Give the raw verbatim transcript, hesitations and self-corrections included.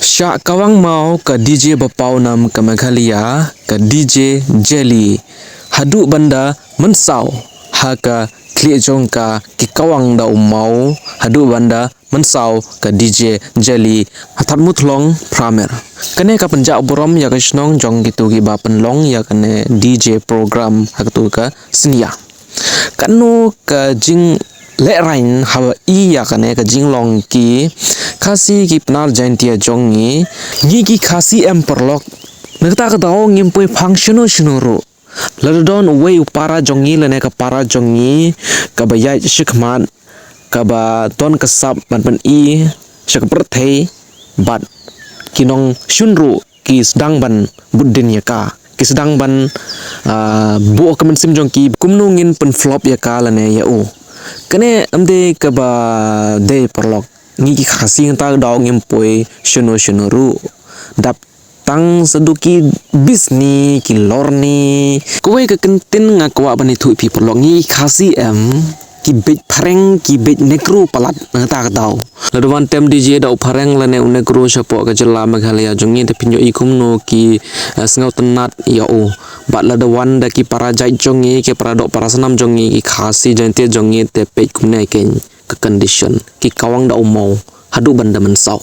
Shah kawang maw ka D J ba paw nam ka Meghalaya, ka D J Jelly. Haduh ban da mynsaw ha ka khlieh jong ka ki kawang da u maw, haduh ban da mynsaw ka D J Jelly. Ha Thadmuthlong Phramer. Kane ka pynjah burom ïa ka shnong jong kito kiba pynlong ïa kane D J program ha kato ka synñia. Katno ka jinglehraiñ haba i ïa kane ka jinglong ki Khasi ki Pnar Jaiñtia jong ngi, ngi ki Khasi em paralok. Na kata ka daw ngim poi phang shano shano ruh. Lada don uwei u para jong ngi lane ka para jong ngi kaba ïaid shakhmat, kaba don ka sap ban pyni sha ka pyrthei, bad ki nongshun ruh ki sdang ban bud dien ïa ka, ki sdang ban, ah, buh ka mynsiem jong ki kumno ngin pynflop ïa ka lane ïa u. Kane ym dei kaba dei paralok. Ngi ki Khasi nangta ka daw ngim poi shano shano ruh. Dap tang sa da ki bisni, ki lorni. Kawei ka kyntien nga kwah ban ïathuh ïa phi paralok, ngi ki Khasi em, ki beit phareng, ki beit Negro palat na kata ka daw. Lada wan tem D J da u phareng lane u Negro shapoh ka jylla Meghalaya jong ngi, te phin ïohi kumno ki, eh, sngewtynnat ïa u. Bad lada wan da ki para jait jong ngi, ki para doh para snam jong ngi, ki Khasi Jaiñtia jong ngi, te peit kumne keiñ ka condition. Ki kawang da u maw haduh ban da mynsaw.